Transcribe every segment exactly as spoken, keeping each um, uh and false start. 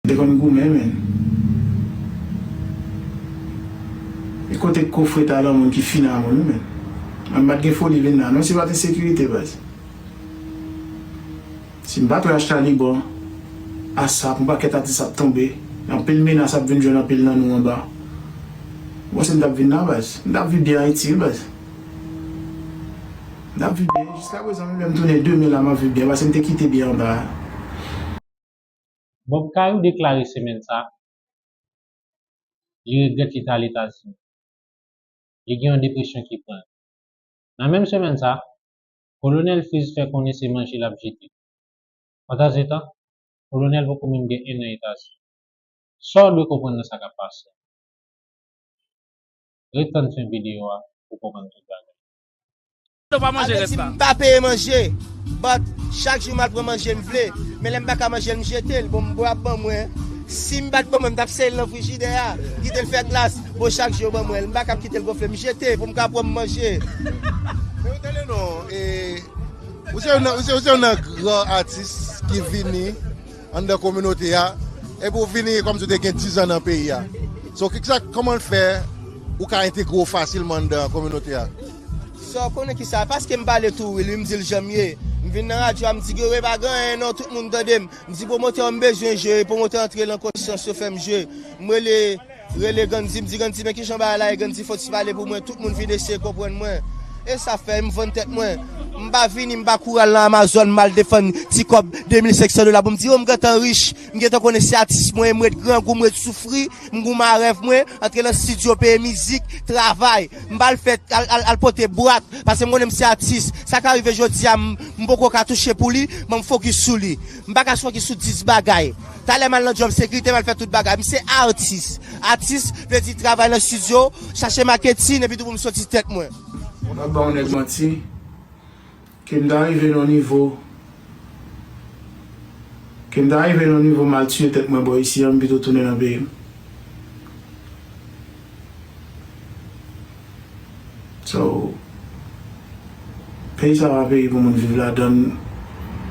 Te konn goumen, men. E kote kofre talan moun ki fin a moun, wi, men. Mwen m pa t gen foli vin la, non, si pa t ensekirite, baz. Si m pa t wè H K Libon, ASAP, yon pakèt atis ap tonbe, anpil menas ap vin jwenn anpil nan nou anba. Ou panse m t ap vin la, baz? M t ap viv byen Ayiti, wi, baz. M t ap viv byen. Jiska prezan, menm lè m tounen demen la, m ap viv byen, paske m te kite byen anba a. Bob Cahue deklare semèn sa a li regrèt li t al Etazini. Li gen yon depresyon ki pran l. Nan menm semèn sa a, Kolonèl Fizz fè konnen se manje l ap jete. Pandansetan, Kolonèl poko menm gen en an Etazini. Sa w dwe konprann nan sa k ap pase a? Ret tann fen videyo a pou w konprann tout bagay. Sa vle di m pa peye manje, but chak jou m al pran manje m vle, men lè m pa ka manje l m jete l, bon m bwè ap ban mwen, si m pa t ban mwen m t ap sere l nan frijidè a, kite l fè glas, bon chak jou yo ban mwen l, m pa ka ap kite l gonfle m jete pou m ka pran m manje. Men ou tande non, e, ou se youn nan, ou se, ou se youn nan gran atis ki vini anndan kominote a, epi w vini kòmsi w te gen dizan nan peyi a. So, kisa, kòman l fè ou ka entegre w fasilman anndan kominote a? Sa w konnen kisa, paske m pale tou wi, li m di l jan m ye. M vin nan radyo a, m di Gere pa gen anyen non, tout moun tande m. M di pwomotè m bezwen jwe, pwomotè antre nan konsyans yo fè m jwe. M rele Rele Gandhi, m di Gandhi men kijan bagay la ye, Gandhi fò ti pale pou mwen, tout moun vin eseye konprann mwen. E sa fè m vann tèt mwen. M pa vini, m pa kouri al nan Amazon, m al defann ti kòb de mil senk san dola pou m di o m gentan rich, m gentan konnen se atis mwen ye, m ret grangou, m ret soufri, m goumen a rèv mwen, antre nan estidyo, peye mizik, travay, m pa al fè, al, al, al pote bwat, paske m konnen m se atis. Sa ka rive jodi a, m, m poko ka touche pou li, men m fokis sou li. M pa ka fokis sou dis bagay. Talè m al nan djòb sekirite, m al fè tout bagay. M se atis. Atis vle di travay nan estidyo, chache maketin, epi tou pou m soti tèt mwen. Mwen p ap ba yon nèg manti, ke m ta rive nan yon nivo, ke m ta rive nan yon nivo m al tiye tèt mwen bò isi a, m pito tounen nan peyi m. So, peyi sa pa peyi pou moun viv ladann.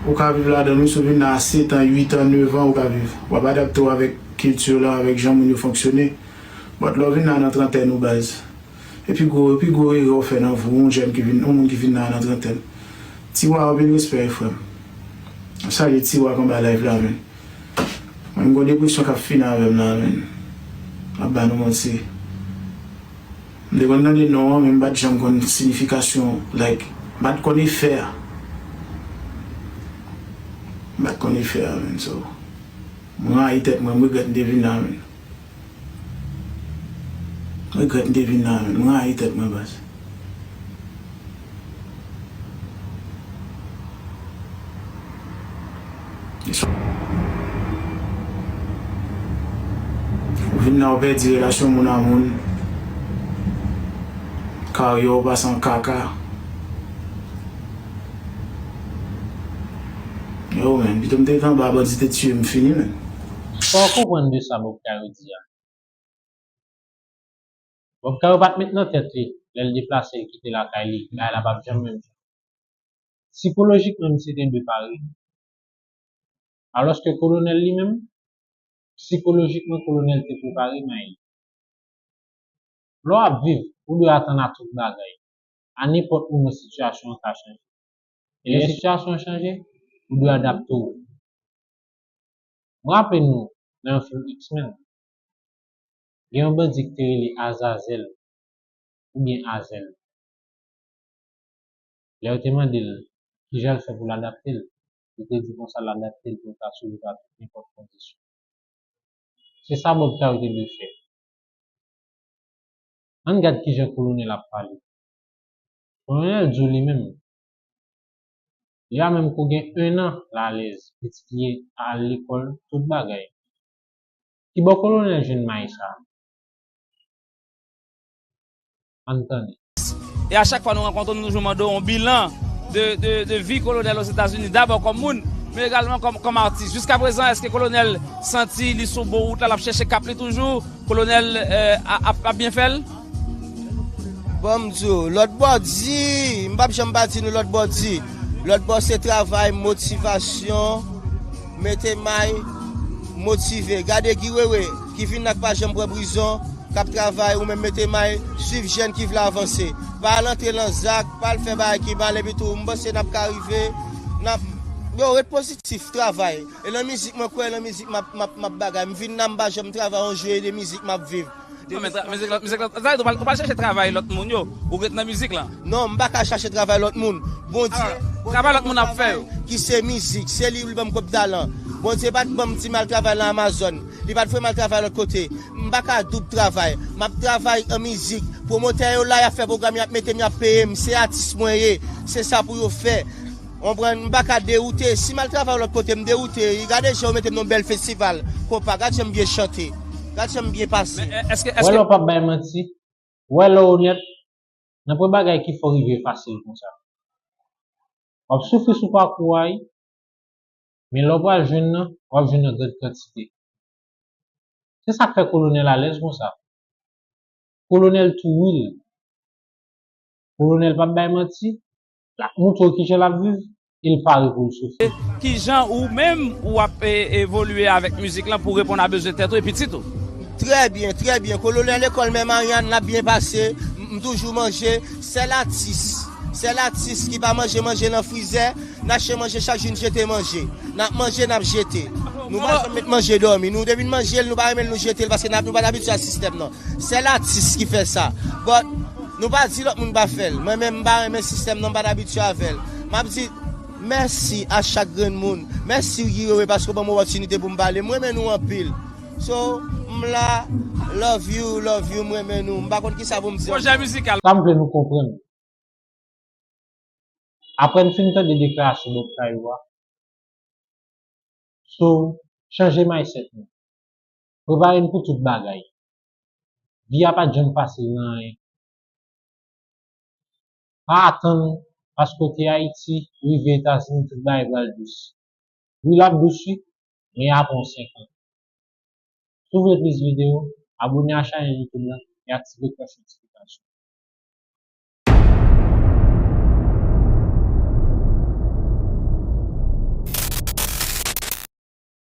Ou ka viv ladann wi, si w vin la a sèt an, uit an, nèf an, ou ka viv. W ap adapte w avèk kilti w lan, avèk jan moun yo fonksyone. But lè w vin la nan trantèn ou baz, e pi gwo, pi gwo erè w fè nan vi w, yon jèn ki vin, yon moun ki vin la nan trantèn. Tiwa, anpil respè wi frè m. M salye Tiwa k anba live la, men. Mwen m gon depresyon k ap fini avè m la, men. M ap ba nou manti. M te konn tande non an, men m pa t janm konn siyifikasyon, like, m pa t konn efè a. M pa t konn efè a, men, so. M rayi tèt mwen, m regrèt m te vin la, men. M regrèt m te vin la, men. M rayi tèt mwen, baz. Ou vin la, ou pèdi relasyon moun a moun. Karyè w pase an kaka. Yo, men, pito m te ret anba, bandi te tiye m, m fini, men. Sa w konprann de sa Bob Cahue di a? Bob Cahue pa t met nan tèt li, lè l deplase, l kite lakay li, bagay la p ap janm menm jan. Sikolojikman, misye te dwe pare. Alòske Kolonèl li menm, sikolojikman, Kolonèl te prepare may li. Lè w ap viv, ou dwe atann a tout bagay. A nenpòt moman, sitiyasyon an ka chanje. E lè sitiyasyon an chanje, ou dwe adapte w. Nou raple nou, nan yon fim X-Men, gen yon bandi ki te rele Azazèl, oubyen Azèl. Lè yo te mande l kijan l fè pou l adapte l, li te di konsa l adapte l pou l ka swiviv a tout nenpòt kondisyon. Se sa Bob Cahue te dwe fè. Ann gad kijan Kolonèl ap pale. Kolonèl di w li menm, li a menm ko gen en an l alèz, pitit li al lekòl, tout bagay. Kibò Kolonèl jwenn may sa a? Ann tande. E a chak fwa nou rankontre w, nou toujou mande w yon bilan de, de, de vi Kolonèl Ozetazini, dabò kòm moun, men egalman kòm, kòm atis. Jiskaprezan, èske Kolonèl santi li sou bon wout la, l ap chèche kap li toujou? Kolonèl ap, ap byen fè l? Bon, m di w, lòt bò di, m p ap janm pa di nou lòt bò di. Lòt bò se travay, motivasyon, mete may, Motive. Gade Guy Wewe ki vin la k pa janm pran prizon, k ap travay, ou menm mete may, swiv jèn ki vle avanse. Pa al antre nan zak, pa al fè bagay ki mal, epi tou, m panse n ap ka rive, n ap, yo, ret pozitif, travay. E nan mizik, mwen kwè nan mizik, m ap, m ap, m ap bagay. M vin la, m pa janm travay, yon jou e de mizik, m ap viv. Non, men tra- mizik la, mizik la, sa vle di ou pa, ou pa chèche travay lòt moun yo, ou ret nan mizik la. Non, m pa ka chache travay lòt moun. Bondye, Bondye travay lòt moun ap fè yo. Ki se mizik, se li, li ban m kòb talan. Bondye pa t ban m di m al travay nan Amazon. Li pa t voye m al travay lòt kote. M pa ka doub travay. M ap travay an mizik. Pwomotè yo la, y ap fè pwogram, y ap mete m, y ap peye m. Se atis mwen ye. Se sa pou yo fè. Konprann, m pa ka dewoute. Si m al travay lòt kote, m dewoute. Gade jan yo mete m nan yon bèl festival. Konpa, gad jan m byen chante. Gad jan m byen pase. Men, e- èske, Wè èske lè w p ap bay manti. Wè lè w onèt. Nan pwen bagay ki fè w rive fasil konsa. W ap soufri sou pakou a, wi. Men lè w pral jwenn nan, w ap jwenn nan grann kantite. Se sa k fè Kolonèl alèz konsa. Kolonèl tou real. Kolonèl p ap bay manti. L ap montre w kijan l ap viv e l pare pou l soufri. Kijan ou menm ou ap e, evolye avèk mizik lan pou reponn a bezwen tèt ou e pitit ou? Trè byen, trè byen. Kolonèl lekòl Men Maryann, n ap byen pase. M, m toujou manje. Sèl atis, sèl atis ki pa manje manje nan frizè, n achte manje chak jou, n jete manje. N ap manje, n ap jete. Nou pa janm met manje dòmi. Nou, depi n manje l, nou pa renmen l, nou jete l, paske n ap, nou pa t abitye a sistèm nan. Sèl atis ki fè sa. But, nou pa di lòt moun pa fè l. Mwen menm, m pa renmen sistèm nan, m pa t abitye avè l. M ap di mèsi a chak grenn moun. Mèsi, Guy Wewe, paske w ban m opòtinite pou m pale. M renmen nou anpil. So, m la, love you, love you, m renmen nou. M pa konn kisa pou m di. Pwojè mizikal. Sa m vle nou konprann. Apre n fin tande deklarasyon Bob Kayou a, so, chanje mindset nou. Prepare n pou tout bagay. Vi a pa t janm fasil nan anyen. Pa atann, paske w te Ayiti, rive Etazini, tout bagay pral dous. Wi, l ap dous, wi, men apre yon senk an. Si w vle plis videyo, abòne a chanèl YouTube la e aktive klòch notifikasyon.